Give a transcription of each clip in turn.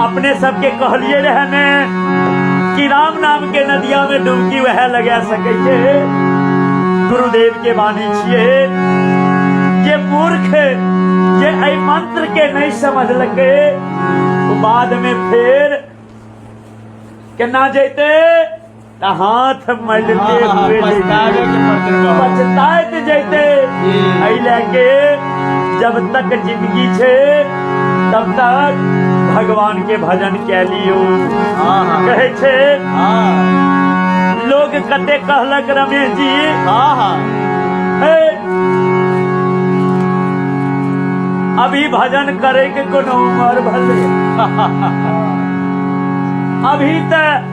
अपने सबके कहलिए रहे ने कि राम नाम के नदिया में डुबकी वह लगा सकै छै। गुरुदेव के वाणी छियै जे मूर्ख जे एहि मंत्र के नहीं समझलकै ओ बाद में फेर केना जैते तऽ हाथ मलते हुए पछतावे के पड़तै बहुत। पछताइत जैते। जी। एहि लए के जब तक जिंदगी छै तब तक भगवान के भजन कए लियौ। हाँ, हाँ। कहै छै हाँ। लोग कते कहलक रमेश जी, हाँ, हाँ। हे, अभी भजन करे के कोनो उम्र भले, अभी तऽ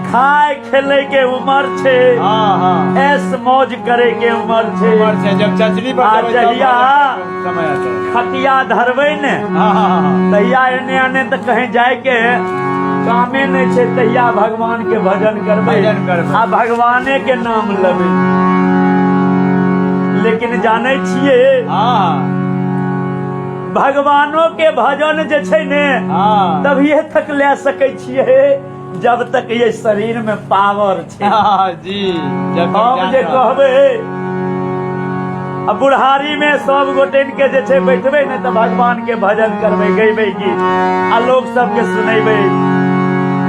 खाय खेले के उम्र छे, हाँ, हाँ। ऐश मौज करे के उम्र छे। उम्र छे, जब चचरी पर आ जेबै तब जहिया समय आते। खटिया धरबै ने, हाँ, हाँ, हाँ। तहिया एने आने तऽ कहीं जाय के कामे नहि छै, तहिया भगवान के भजन करबै भजन करबै। आ भगवाने के नाम लेबै। लेकिन जानै छियै, हाँ। भगवानो के भजन जे छै ने, हाँ। तभिए तक ले सकै छियै जब तक ये शरीर में पावर छै। हाँ, जी, जब तक हम जान जे रहल। कहबै आ बुढ़ारी में सब गोटे के जे छै बैठबै ने तऽ भगवान के भजन करबै, गैबै गीत आ लोक सबके सुनेबै,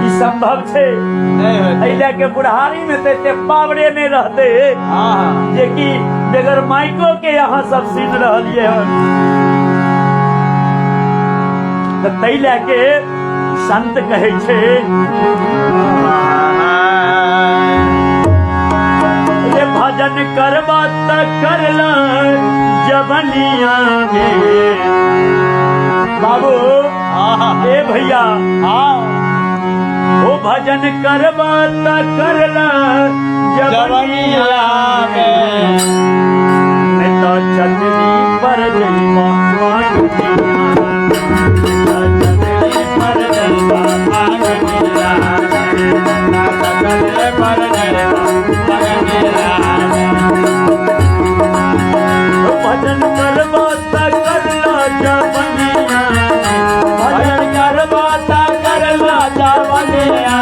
ई संभव छै? नहि होतै। एहि लए के बुढ़ारी में तऽ एते पावरे नहि रहतै हाँ, हाँ। जे कि बगैर माइको के यहाँ सब सुनि रहलियै हन। तऽ ताहि लए के संत कहै छै रे भजन करबा त करला जबनिया में। बाबू, हाँ। ए भैया, हाँ। ओ भजन करबा त करला जबनिया जबनिया में। नहीं तो चटनी पर जइबा भजन करबा त करला जबनिया, भजन करबा त करला जबनिया।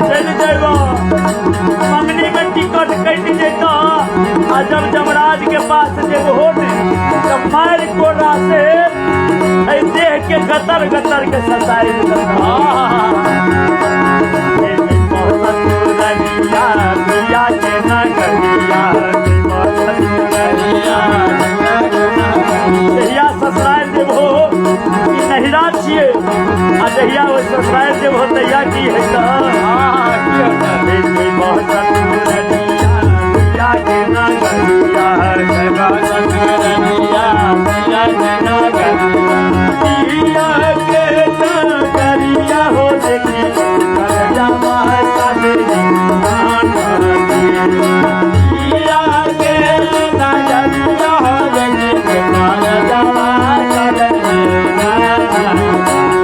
चलि जेबो मंगनी में टिकट कटि जेतो आ जब जमराज के पास जेबहो ने तऽ मारि कोड़ा से एहि देह के गतर गतर के सताइ जहिया ससुराल जेबहो ई नहिरा छियै आ जहिया ओहि ससुराल जेबहो तहिया की हेतै?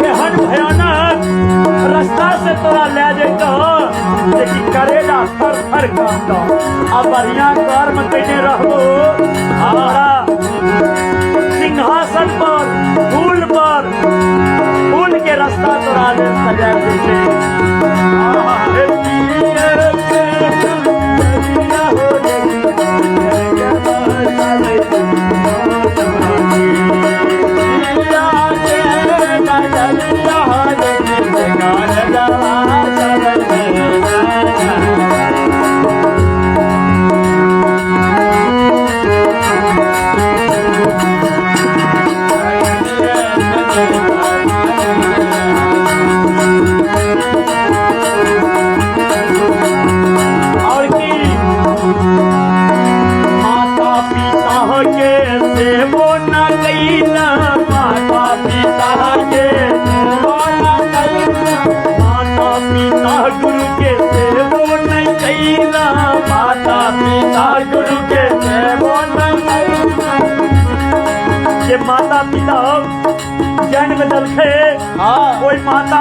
एहन भयानक रास्ता से तोरा ले जैतौ जे कि करेला फर फर कांपतौ। आ बढ़िया कर्म कैने रहबो, हमारा सिंहासन पर फूल पर फूल के रास्ता तोरा लेल सजायल जेतै।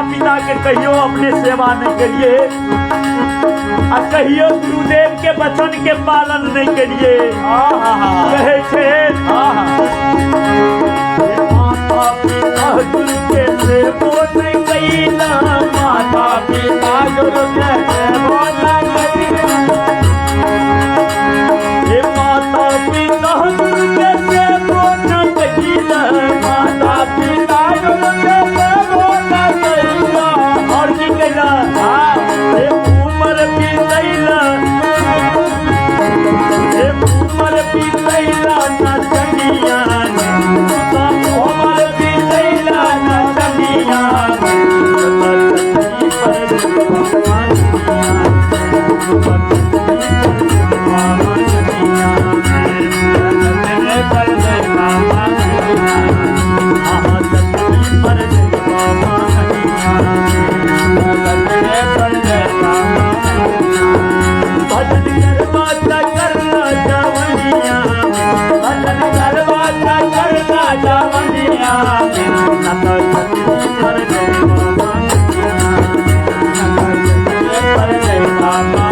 पिता के कहियो अपने सेवा नहीं केलिए आ कहियो गुरुदेव के वचन के पालन नहीं केलिए। कहै छै माता पिता गुरु के सेवो नहीं कैला, माता पिता गुरु के सेवो नहीं कैला, हे माता पिता गुरु के सेवो नहीं कैला, माता पिता गुरु के सेवो नहीं कैला। और की कैला? हे उमर बीतैला, हे उमर बीतैला न चनिया, उमर बीतैला न चनिया, भजन करवा करना जवनिया, भजन करवा करना जवनिया, न तो छतरी पर जय पर जय बाबा।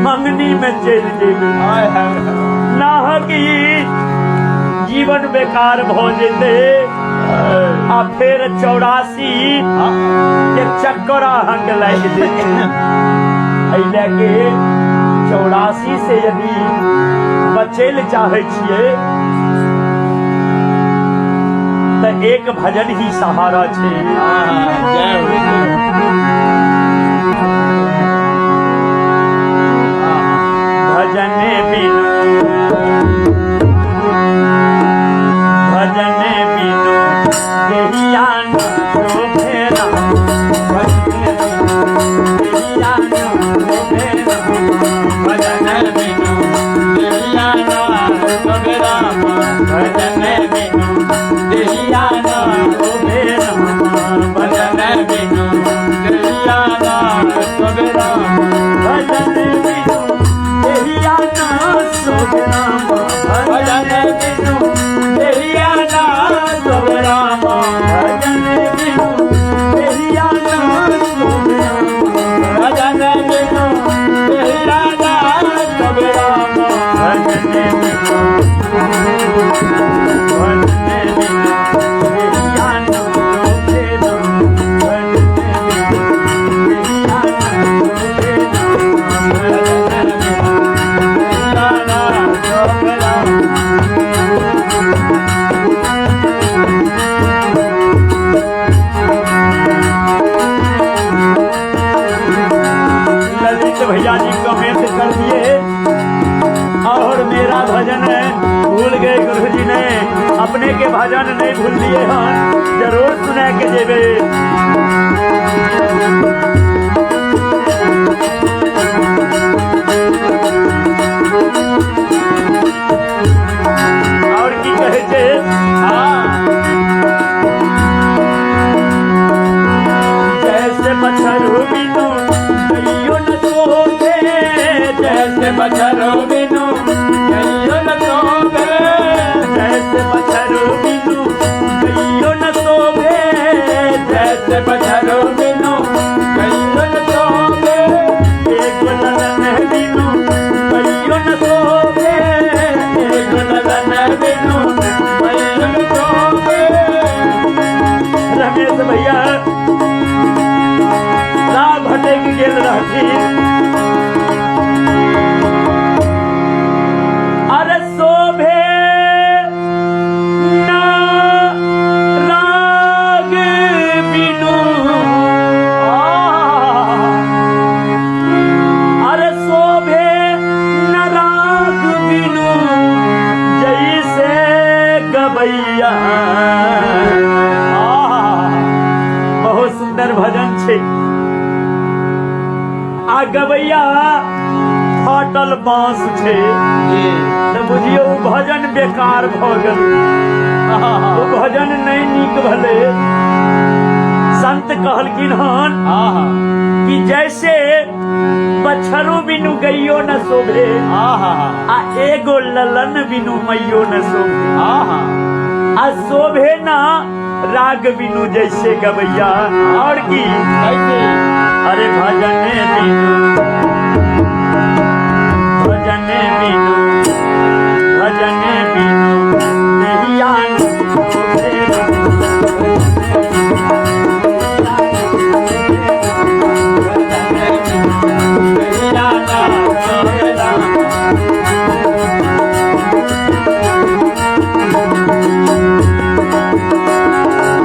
मंगनी में चलि जेबै, नाहक ई जीवन बेकार भऽ जेतै आ फेर 84 के चक्कर अहाँके लागि जेतै। एहि लए के 84 से यदि बचै लए चाहै छियै तऽ एक भजन ही सहारा छै। जय हो। भजन बिनु, भजन बिनु देहिया न शोभे राम, भजन बिनु देहिया न शोभे राम, भजन बिनु देहिया न शोभे राम, भजन बिनु देहिया न शोभे राम, भजन बिनु देहिया न शोभे राम, भजन बिनु देहिया न शोभे राम, भजन बिनु देहिया न शोभे राम, भजन बिनु देहिया न शोभे राम, भजन बिनु देहिया न शोभे राम, भजन बिनु, भजन बिनु देहिया न शोभे राम, भजन बिनु देहिया न शोभे राम, भजन बिनु देहिया न शोभे राम। ललित भैया जी कमेंट कर दिए और मेरा भजन भूल गए गुरु जी ने, अपने के भजन नहीं भूल लिए हन, जरूर सुने के जेबे। और की कहे छै? जैसे बछरू बिनु गैयो न शोभे, जैसे बछरो बिनु गैयो न शोभे, जैसे बछरू बिनु गैयो न शोभे, जैसे बछरो बिनु गैयो न शोभे, एगो ललन बिनु गैयो न शोभे, एगो ललन बिनु गैयो न शोभे। रमेश भैया राह भटक गेल रहथिन। अरे शोभे ना राग बिनु, अरे शोभे न राग बिनु जैसे गबैया। बहुत सुंदर भजन छै। आ गबैया फाटल बांस छै तऽ बुझियौ ओ भजन बेकार भऽ गेल, ओ भजन नहि नीक भेलै। संत कहलखिन हन कि जैसे बछरू बिनु गैयो न शोभे आ एगो ललन बिनु मैयो न शोभे। आ शोभे ना राग बिनु जैसे गवैया। और की कैसे? अरे भजन बिनु, भजन बिनु, भजन बिनु नहिया शोभे।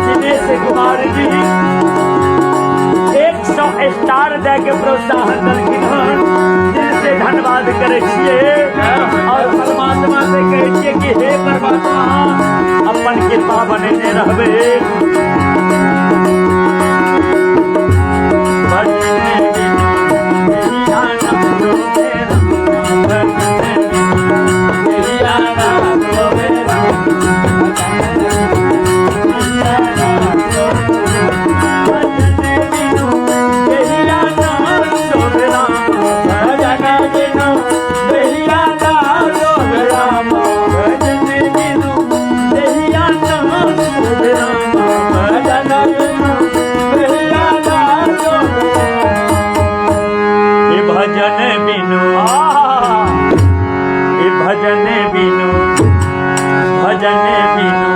दिनेश कुमार जी 100 स्टार दे के प्रोत्साहन देलखिन हन, दिल से धन्यवाद करै छियै और परमात्मा से कहै छियै कि हे परमात्मा, अपन कृपा बनेने रहबै। भजन बिनु नहिया न शोभे, भजन बिनु नहिया न शोभे, भजन बिनु नहिया न शोभे राम। भजन बिनु नहिया न शोभे राम। भजन बिनु नहिया न शोभे राम। भजन बिनु नहिया न शोभे। ये भजन बिनु, ये भजन बिनु, भजन बिनु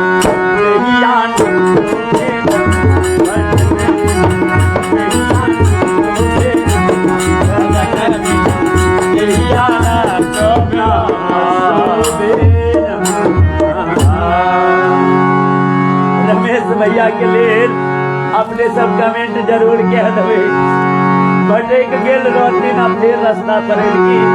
नहिया न शोभे, भजन बिनु नहिया न शोभे। भजन बिनु नहिया न शोभे। रमेश भैया के लेल अपने सब कमेंट जरूर कह देबै। भटक गेल रहथिन आ फेर रास्ता पर एलखिन।